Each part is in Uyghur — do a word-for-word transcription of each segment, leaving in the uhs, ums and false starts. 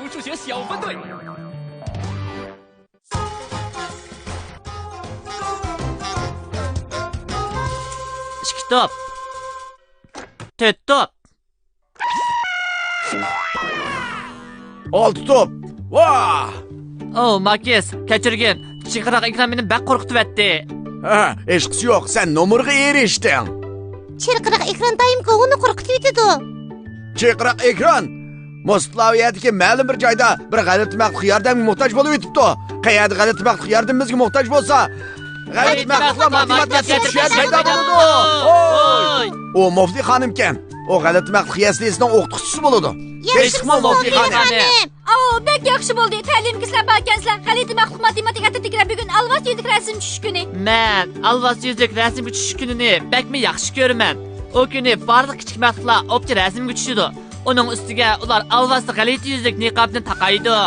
ئىككى توپ. تۆت توپ. ئالتە توپ. ۋاھ! ئو، ماكىس، كەچۈرگىن. چىرقىراق ئېكران مېنى بەك قورقۇتۇۋەتتى. ھە، ھېچقىسى يوق، سەن نومۇرغا ئېرىشتىڭ. چىرقىراق ئېكران دائىم گوۋۇنى قورقۇتۇۋېتىدۇ. چىرقىراق ئېكران مۇستلاۋىيەدىكى مەلۇم بىر جايدا بىر غەلىتە مەخلۇق ياردەمگە موھتاج بولۇۋېتىپتۇ. قەيەردە غەلىتە مەخلۇق ياردىمىمىزگە موھتاج بولسا، غەلىتە مەخلۇقلار ماتېماتىكا چۈشەر پەيدا بولىدۇ. ھوي! ئۇ مۇفلى خانىمكەن. ئۇ غەلىتە مەخلۇق يەسلىسىنىڭ ئوقۇتقۇچىسى بولىدۇ. ياخشىمۇ مۇفلى خانىم؟ ئاۋۇ، بەك ياخشى بولدى. تەلىيىمگە سىلەر باركەنسىلەر. غەلىتە مەخلۇق ماتېماتىكا ئەترىتىگە بۈگۈن ئالۋاستى يۈزلۈك رەسىم چۈشۈش كۈنى. مەن ئالۋاستى يۈزلۈك رەسىمگە چۈشۈش كۈنىنى بەكمۇ ياخشى كۆرىمەن. ئۇ كۈنى بارلىق كىچىك مەخلۇقلار ئوپچە رەسىمگە چۈشىدۇ. ئۇنىڭ ئۈستىگە ئۇلار ئالۋاستى غەلىتە يۈزلۈك نىقابىنى تاقايدۇ.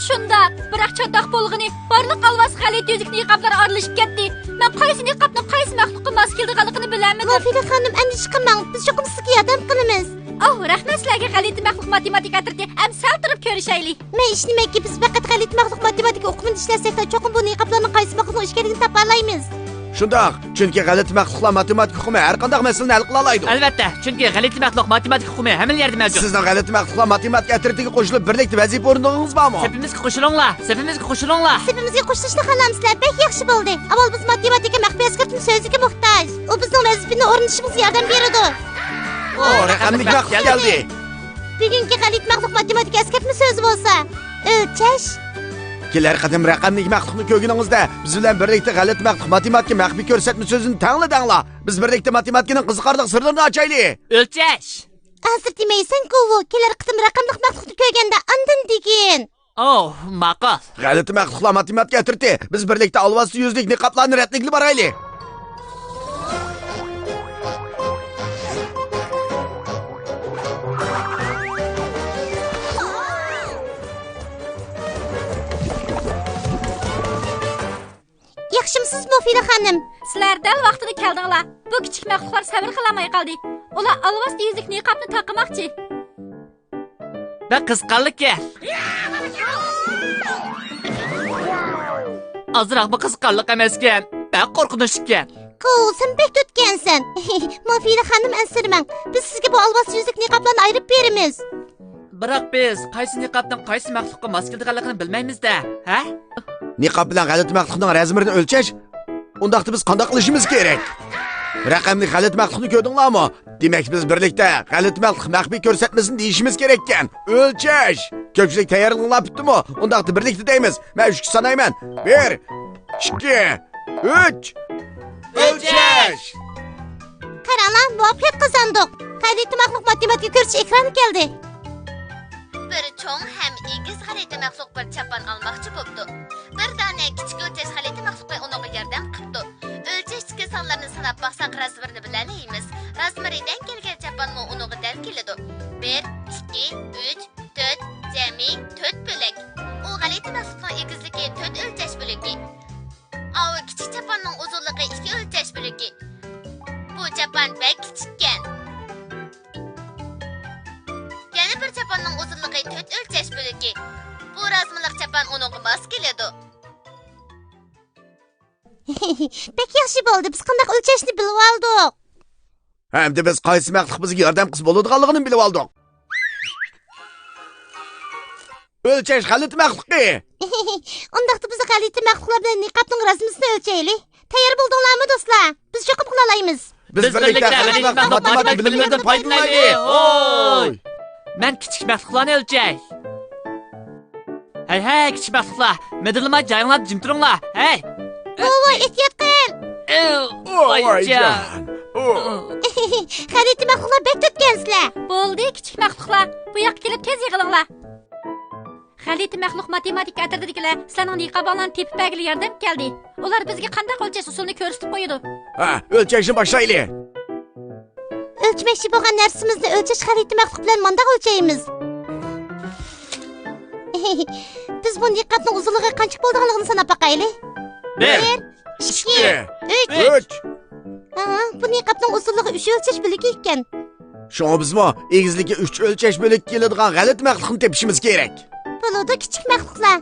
شۇنداق، بىراق چاتاق بولغىنى، بارلىق ئالۋاستى غەلىتە يۈزلۈك نىقابلار ئارىلىشىپ كەتتى. مەن قايسى نىقابنىڭ قايسى مەخلۇققا ماس كېلىدىغانلىقىنى بىلەلمىدىم. مۇفىدە خانىم، ئەندىشە قىلماڭ، بىز چوقۇم سىزگە ياردەم قىلىمىز. ئاھ، رەھمەت سىلەرگە، غەلىتە مەخلۇق ماتېماتىكا ئەترىتى. ئەمسە سەل تۇرۇپ كۆرۈشەيلى. مەن ئىشىنىمەنكى، بىز پەقەت غەلىتە مەخلۇق ماتېماتىكا ئۇقۇمىنى ئىشلەتسەكلا، چوقۇم بۇ نىقابلارنىڭ قايسى مەخلۇقنىڭ ئىكەنلىكىنى تاپالايمىز. شۇنداق، چۈنكى غەلىتە مەخلۇقلار ماتېماتىكا ئۇقۇمى ھەر قانداق مەسىلىنى ھەل قىلالايدۇ. ئەلۋەتتە، چۈنكى غەلىتە مەخلۇق ماتېماتىكا ئۇقۇمى ھەممىلا يەردە مەۋجۇت. سىزنىڭ غەلىتە مەخلۇقلار ماتېماتىكا ئەترىتىگە قوشۇلۇپ، بىرلىكتە ۋەزىپە ئورۇندىغىڭىز بارمۇ؟ سېپىمىزگە قوشۇلۇڭلار، سېپىمىزگە قوشۇلۇڭلار. سېپىمىزگە قوشۇلۇشنى خالامسىلەر؟ بەك ياخشى بولدى. ئاۋۋال بىز ماتېماتىكا مەخپىي ئەسكەرتمە سۆزلۈكى موھتاج. ئۇ بىزنىڭ ۋەزىپىنى ئورۇندىشىمىزغا ياردەم بېرىدۇ. ئو، رەقەملىك مەخلۇق كەلدى. بۈگۈنكى غەلىتە مەخلۇق ماتېماتىكا ئەسكەرتمە سۆزى بولسا، ئۆلچەش. كېلەر قېتىم رەقەملىك مەخلۇقنى كۆرگىنىڭىزدە، بىز بىلەن بىرلىكتە غەلىتە مەخلۇق ماتېماتىكا مەخپىي كۆرسەتمە سۆزىنى تەڭلىدەڭلار. بىز بىرلىكتە ماتېماتىكىنىڭ قىزىقارلىق سىرلىرىنى ئاچايلى. ئۆلچەش. ھازىر دېمەيسەن، كوۋو، كېلەر قېتىم رەقەملىك مەخلۇقنى كۆرگەندە ئاندىن دېگىن. ئوھ، ماقۇل. غەلىتە مەخلۇقلار ماتېماتىكا ئەترىتى، بىز بىرلىكتە ئالۋاستى يۈزلۈك نىقابلارنى رەتلىگىلى بارايلى. ياخشىمۇسىز، مۇفىدە خانىم؟ سىلەر دەل ۋاقتىدا كەلدىڭلار. بۇ كىچىك مەخلۇقلار سەۋر قىلالماي قالدى. ئۇلار ئالۋاستى يۈزلۈك نىقابنى تاقىماقچى. بەك قىزىقارلىقكەن. ئازراقمۇ قىزىقارلىق ئەمەسكەن. بەك قورقۇنچلۇقكەن. كوۋو، سەن بەك تۆتكەنسەن. مۇفىدە خانىم، ئەنسىرىمەڭ. بىز سىزگە بۇ ئالۋاستى يۈزلۈك نىقابلارنى ئايرىپ بېرىمىز. بىراق بىز قايسى نىقابنىڭ قايسى مەخلۇققا ماس كېلىدىغانلىقىنى بىلمەيمىز-دە، ھە؟ نىقاب بىلەن غەلىتە مەخلۇقنىڭ رەزىمىنى ئۆلچەش؟ ئۇنداقتا بىز قانداق قىلىشىمىز كېرەك؟ رەقەملىك غەلىتە مەخلۇقنى كۆردۈڭلارمۇ؟ دېمەك، بىز بىرلىكتە غەلىتە مەخلۇق مەخپىي كۆرسەتمىسىنى دېيىشىمىز كېرەككەن. ئۆلچەش! كۆپچىلىك تەييارلىقىڭلار پۈتتىمۇ؟ ئۇنداقتا بىرلىكتە دەيمىز. مەن ئۈچكە سانايمەن. بىر، ئىككى، ئۈچ! ئۆلچەش! قاراڭلار، مۇۋەپپەقىيەت قازاندۇق. غەلىتە مەخلۇق ماتېماتىكا كۆرسىتىش ئېكرانى كەلدى. بىر چوڭ ھەم ئېگىز غەلىتە مەخلۇق بىر چاپان ئالماقچى بوپتۇ. بىر دانە كىچىك ئۆلچەش غەلىتە مەخلۇقى ئۇنىڭغا ياردەم قىپتۇ. ئۆلچەشتىكى سانلارنى ساناپ باقساق، رازمېرىنى بىلەلەيمىز. رازمېرى دەڭ كەلگەن چاپانمۇ ئۇنىڭغا دەل كېلىدۇ. بىر، ئىككى، ئۈچ، تۆت، جەمئىي تۆت بۆلەك. ئۇ غەلىتە مەخلۇقنىڭ ئېگىزلىكى تۆت ئۆلچەش بۆلىكى. ئاۋۇ كىچىك چاپاننىڭ ئۇزۇنلۇقى ئىككى ئۆلچەش بۆلىكى. بۇ چاپان بەك كىچىككەن. يەنە بىر چاپاننىڭ ئۇزۇنلۇقى تۆت ئۆلچەش بۆلىكى. بۇ رازمىلىق چاپان ئۇنىڭغا ماس كېلىدۇ. بەك ياخشى بولدى، بىز قانداق ئۆلچەشنى بىلىۋالدۇق. ھەمدە بىز قايسى مەخلۇق بىزگە ياردەم قىلسا بولىدىغانلىقىنى بىلىۋالدۇق. ئۆلچەش غەلىتە مەخلۇقى. ئۇنداقتا بىز غەلىتە مەخلۇقلار بىلەن نىقابنىڭ رازمىسىنى ئۆلچەيلى. تەييار بولدۇڭلارمۇ، دوستلار؟ بىز چوقۇم قىلالايمىز. بىز بىرلىكتە غەلىتە مەخلۇق ماتېماتىكا بىلىملىرىدىن پايدىلىنايلى. ھوي! مەن كىچىك مەخلۇقلارنى ئۆلچەي. ھەي، ھەي، كىچىك مەخلۇقلار، مىدىرلىماي جايىڭلاردا جىم تۇرۇڭلار. ھەي! ۋوي، ۋوي، ئېھتىيات قىل! ئېۋ، ۋايجان! غەلىتە مەخلۇقلار، بەك تۆتكەنسىلەر. بولدى، كىچىك مەخلۇقلار، بۇ ياققا كېلىپ تېز يىغىلىڭلار. غەلىتە مەخلۇق ماتېماتىكا ئەترىتىدىكىلەر سىلەرنىڭ نىقابىڭلارنى تېپىپ بەرگىلى ياردەمگە كەلدى. ئۇلار بىزگە قانداق ئۆلچەش ئۇسۇلىنى كۆرسىتىپ قويىدۇ. ھە، ئۆلچەشنى باشلايلى. ئۆلچىمەكچى بولغان نەرسىمىزنى ئۆلچەش خەرىتە مەخلۇق بىلەن مانداق ئۆلچەيمىز. بىز بۇ نىقابنىڭ ئۇزۇنلۇقى قانچىلىك بولىدىغانلىقىنى ساناپ باقايلى. بىر، بىر، ئىككى، ئىككى، ئۈچ. ئۈچ. ھا، بۇ نىقابنىڭ ئۇزۇنلۇقى ئۈچ ئۆلچەش بۆلىكى ئىكەن. شۇڭا بىزمۇ ئېگىزلىكى ئۈچ ئۆلچەش بۆلىكى كېلىدىغان غەلىتە مەخلۇقنى تېپىشىمىز كېرەك. بولىدۇ، كىچىك مەخلۇقلار.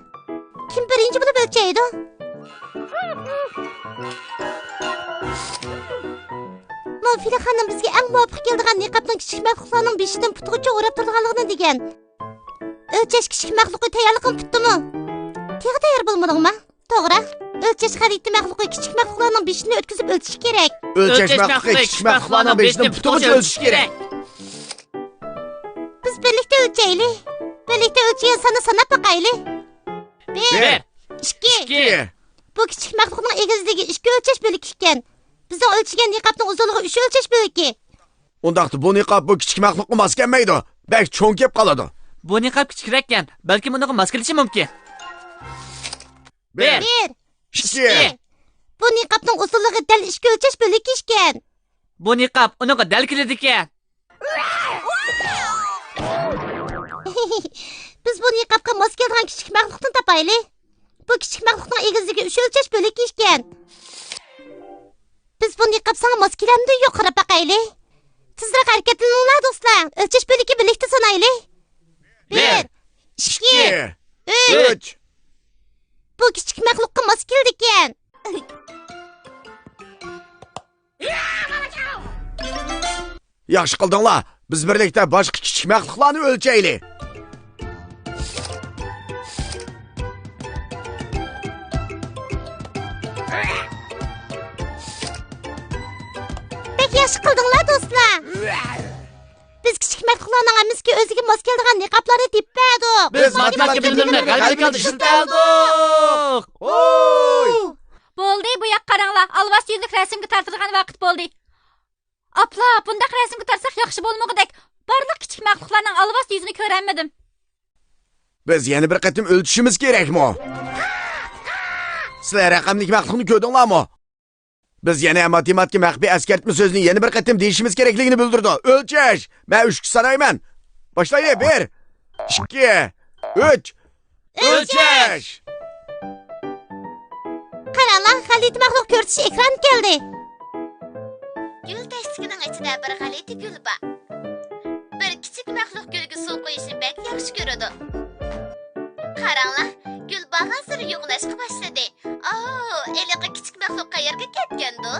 كىم بىرىنچى بولۇپ ئۆلچەيدۇ؟ مۇفىدە خانىم بىزگە ئەڭ مۇۋاپىق كېلىدىغان نىقابنىڭ كىچىك مەخلۇقلارنىڭ بېشىدىن پۇتىغىچە ئوراپ تۇرىدىغانلىقىنى دېگەن. ئۆلچەش كىچىك مەخلۇقى تەييارلىقىڭ پۈتتىمۇ؟ تېخى تەييار بولمىدىڭما؟ توغرا. ئۆلچەش خەرىتە مەخلۇقى كىچىك مەخلۇقلارنىڭ بېشىدىن ئۆتكۈزۈپ ئۆلچىشى كېرەك. ئۆلچەش مەخلۇقى كىچىك مەخلۇقلارنىڭ بېشىدىن پۇتىغىچە ئۆلچىشى كېرەك. بىز بىرلىكتە ئۆلچەيلى. بىرلىكتە ئۆلچىگەن ساننى ساناپ باقايلى. بىر، بىر، ئىككى. ئىككى. بۇ كىچىك مەخلۇقنىڭ ئېگىزلىكى ئىككى ئۆلچەش بۆلىكى ئىكەن. بىزنىڭ ئۆلچىگەن نىقابنىڭ ئۇزۇنلۇقى ئۈچ ئۆلچەش بۆلىكى. ئۇنداقتا بۇ نىقاب بۇ كىچىك مەخلۇققا ماس كەلمەيدۇ. بەك چوڭ كېلىپ قالىدۇ. بۇ نىقاب كىچىكرەككەن، بەلكىم ئۇنىڭغا ماس كېلىشى مۇمكىن. بىر، بىر، ئىككى. ئىككى. بۇ نىقابنىڭ ئۇزۇنلۇقى دەل ئىككى ئۆلچەش بۆلىكى ئىكەن. بۇ نىقاب ئۇنىڭغا دەل كېلىدىكەن. بىز بۇ نىقابقا ماس كېلىدىغان كىچىك مەخلۇقنى تاپايلى. بۇ كىچىك مەخلۇقنىڭ ئېگىزلىكى ئۈچ ئۆلچەش بۆلىكى ئىكەن. بىز بۇ نىقاب ساڭا ماس كېلەمدۇ يوق قاراپ باقايلى. تېزرەك ھەرىكەتلىنىڭلار دوستلار. ئۆلچەش بۆلىكى بىرلىكتە سانايلى. بىر، بىر، ئىككى، ئىككى، ئۈچ. ئۈچ. بۇ كىچىك مەخلۇققا ماس كېلىدىكەن. ياخشى قىلدىڭلار. بىز بىرلىكتە باشقا كىچىك مەخلۇقلارنى ئۆلچەيلى. بەك ياخشى قىلدىڭلار دوستلار. بىز كىچىك مەخلۇقلارنىڭ ھەممىسىگە ئۆزىگە ماس كېلىدىغان نىقابلارنى تېپىپ بەردۇق. بىز ماتېماتىكا بىلىملىرىنى غەلىبىلىك ھالدا ئىشلىتىۋالدۇق. ھوي! بولدى، بۇ ياققا قاراڭلار. ئالۋاستى يۈزلۈك رەسىمگە تارتىدىغان ۋاقىت بولدى. ئاپلا، بۇنداق رەسىمگە تارتساق ياخشى بولمىغۇدەك. بارلىق كىچىك مەخلۇقلارنىڭ ئالۋاستى يۈزىنى كۆرەلمىدىم. بىز يەنە بىر قېتىم ئۆلچىشىمىز كېرەكمۇ؟ سىلەر رەقەملىك مەخلۇقنى كۆردۈڭلارمۇ؟ بىز يەنە ماتېماتىكا مەخپىي ئەسكەرتمە سۆزىنى يەنە بىر قېتىم دېيىشىمىز كېرەكلىكىنى بىلدۈرىدۇ. ئۆلچەش! مەن ئۈچكە سانايمەن. باشلايلى. بىر، ئىككى، ئۈچ. ئۆلچەش! قاراڭلار، غەلىتە مەخلۇق كۆرسىتىش ئېكرانى كەلدى. گۈل تەشتىكىنىڭ ئىچىدە بىر غەلىتە گۈل بار. بىر كىچىك مەخلۇق گۈلگە سۇ قۇيۇشنى بەك ياخشى كۆرىدۇ. قاراڭلار، گۈل بارغانسېرى يوغىناشقا باشلىدى. ئاۋۇ، ھېلىقى كىچىك مەخلۇق قەيەرگە كەتكەندۇ؟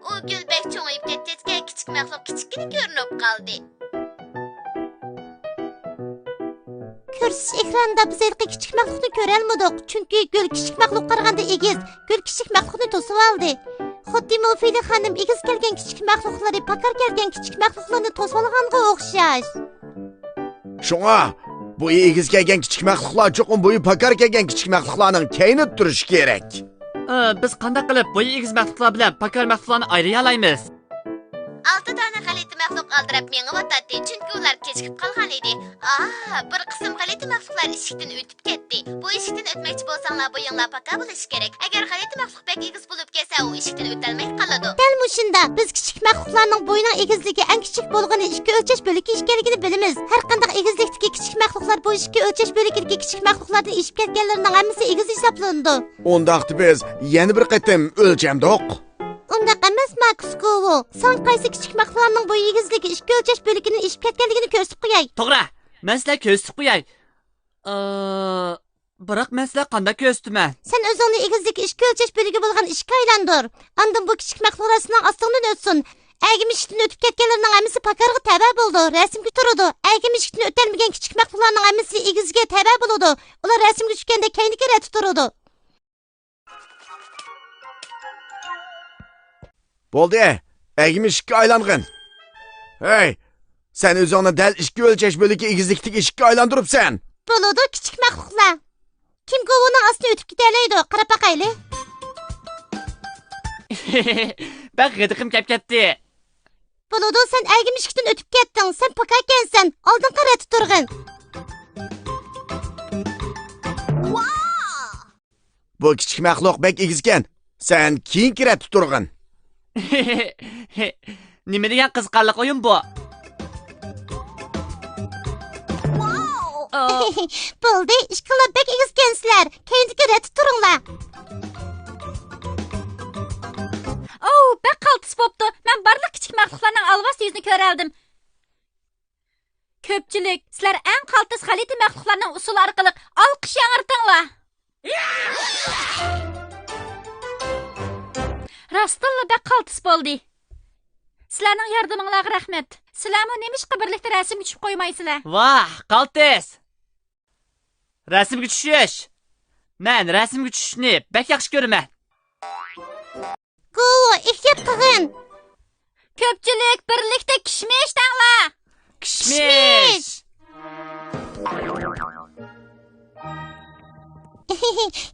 ئۇ گۈل بەك چوڭىيىپ كەتكەچكە، كىچىك مەخلۇق كىچىككىنە كۆرۈنۈپ قالدى. كۆرسىتىش ئېكرانىدا بىز ھېلىقى كىچىك مەخلۇقنى كۆرەلمىدۇق، چۈنكى گۈل كىچىك مەخلۇققا قارىغاندا ئېگىز، گۈل كىچىك مەخلۇقنى توسۇۋالدى. خۇددى مۇفىدە خانىم ئېگىز كەلگەن كىچىك مەخلۇقلىرى پاكار كەلگەن كىچىك مەخلۇقلارنى توسۇۋالغانغا ئوخشاش. شۇڭا، بۇ ئېگىز كەلگەن كىچىك مەخلۇقلار چوقۇم بۇ پاكار كەلگەن كىچىك مەخلۇقلارنىڭ كەينىدە تۇرۇشى كېرەك. ئى، بىز قانداق قىلىپ بۇ ئېگىز مەخلۇقلار بىلەن پاكار مەخلۇقلارنى ئايرىيالايمىز؟ ئالتە دانە غەلىتە مەخلۇق ئالدىراپ مېڭىۋاتاتتى، چۈنكى ئۇلار كېچىكىپ قالغان ئىدى. ئا، بىر قىسىم غەلىتە مەخلۇقلار ئىشىكتىن ئۆتۈپ كەتتى. بۇ ئىشىكتىن ئۆتمەكچى بولساڭلار، بويۇڭلار پاكار بولۇشى كېرەك. ئەگەر غەلىتە مەخلۇق بەك ئېگىز بولۇپ كەتسە، ئۇ ئىشىكتىن ئۆتەلمەي قالىدۇ. دەل مۇشۇنداق، بىز كىچىك مەخلۇقلارنىڭ بويىنىڭ ئېگىزلىكى ئەڭ كىچىك بولغىنى ئىككى ئۆلچەش بۆلىكى ئىكەنلىكىنى بىلىمىز. ھەر قانداق ئېگىزلىكتىكى كىچىك مەخلۇقلار بۇ ئىككى ئۆلچەش بۆلىكىدىكى كىچىك مەخلۇقلاردىن ئېشىپ كەتكەنلىرىنىڭ ھەممىسى ئېگىز ھېسابلىنىدۇ. ئۇنداقتا بىز يەنە بىر قېتىم ئۆلچەمدۇق. ئۇنداق ئەمەس، ماكۇس گوۋۇ. ساڭا قايسى كىچىك مەخلۇقلارنىڭ بويى ئېگىزلىكى ئىككى ئۆلچەش بۆلىكىدىن ئېشىپ كەتكەنلىكىنى كۆرسىتىپ قوياي. توغرا. مەن سىلەرگە كۆرسىتىپ قوياي. ئى، بىراق مەن سىلەرگە قانداق كۆرسىتىمەن؟ سەن ئۆزۈڭنى ئېگىزلىكى ئىككى ئۆلچەش بۆلىكى بولغان ئىشىككە ئايلاندۇر. ئاندىن بۇ كىچىك مەخلۇقلار سېنىڭ ئاستىڭدىن ئۆتسۇن. ئەگىم ئىشىكتىن ئۆتۈپ كەتكەنلەرنىڭ ھەممىسى پاكارغا تەۋە بولىدۇ، رەسىمگە تۇرىدۇ. ئەگىم ئىشىكتىن ئۆتەلمىگەن كىچىك مەخلۇقلارنىڭ ھەممىسى ئېگىزگە تەۋە بولىدۇ. ئۇلار رەسىمگە چۈشكەندە كەينىگە رەتتە تۇرىدۇ. بولدى، ئەگىم ئىشىككە ئايلانغىن. ھەي، سەن ئۆزۈڭنى دەل ئىككى ئۆلچەش بۆلىكى ئېگىزلىكتىكى ئىشىككە ئايلاندۇرۇپسەن. بولىدۇ، كىچىك مەخلۇقلار. كىم گوۋۇنىڭ ئاستىدىن ئۆتۈپ كېتەلەيدۇ، قاراپ باقايلى. بەك غىدىقىم كەپ كەتتى. بولىدۇ، سەن ئەگىم ئىشىكتىن ئۆتۈپ كەتتىڭ، سەن پاكاركەنسەن، ئالدىنقى رەتتە تۇرغىن. بۇ كىچىك مەخلۇق بەك ئېگىزكەن. سەن كېيىنكى رەتتە تۇرغىن. نېمە دېگەن قىزىقارلىق ئويۇن بۇ؟ بولدى، ئىككىڭلار بەك ئېگىزكەنسىلەر. كەينىدىكى رەتتە تۇرۇڭلار. ئوۋ، بەك قالتىس بوپتۇ. مەن بارلىق كىچىك مەخلۇقلارنىڭ ئالۋاستى يۈزىنى كۆرەلىدىم. كۆپچىلىك، سىلەر ئەڭ قالتىس غەلىتە مەخلۇقلارنىڭ ئۇسسۇلى ئارقىلىق ئالقىش ياڭرىتىڭلار. راستتىنلا بەك قالتىس بولدى. سىلەرنىڭ ياردىمىڭلارغا رەھمەت. سىلەرمۇ نېمىشقا بىرلىكتە رەسىمگە چۈشۈپ قويمايسىلەر؟ ۋاھ، قالتىس! رەسىمگە چۈشۈش! مەن رەسىمگە چۈشۈشنى بەك ياخشى كۆرىمەن. گوۋۇ، ئېھتىيات قىلغىن! كۆپچىلىك، بىرلىكتە كىشمىش دەڭلار! كىشمىش!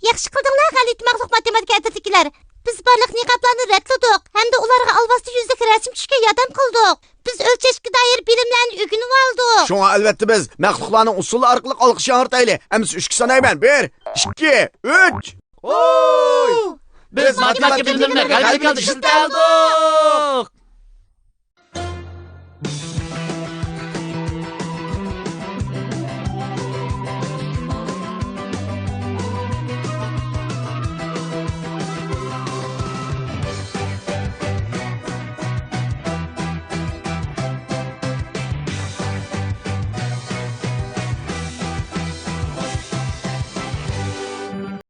ياخشى قىلدىڭلار، غەلىتە مەخلۇق ماتېماتىكا ئەترىتىدىكىلەر. بىز بارلىق نىقابلارنى رەتلىدۇق ھەمدە ئۇلارغا ئالۋاستى يۈزلۈك رەسىم چۈشۈشكە ياردەم قىلدۇق. بىز ئۆلچەشكە دائىر بىلىملەرنى ئۆگىنىۋالدۇق. شۇڭا ئەلۋەتتە بىز مەخلۇقلارنىڭ ئۇسسۇلى ئارقىلىق ئالقىش ياڭرىتايلى. ئەمىسە ئۈچكە سانايمەن. بىر، ئىككى، ئۈچ. ھوي! بىز ماتېماتىكا بىلىملىرىنى غەلىتە ئىشلىتەلدۇق.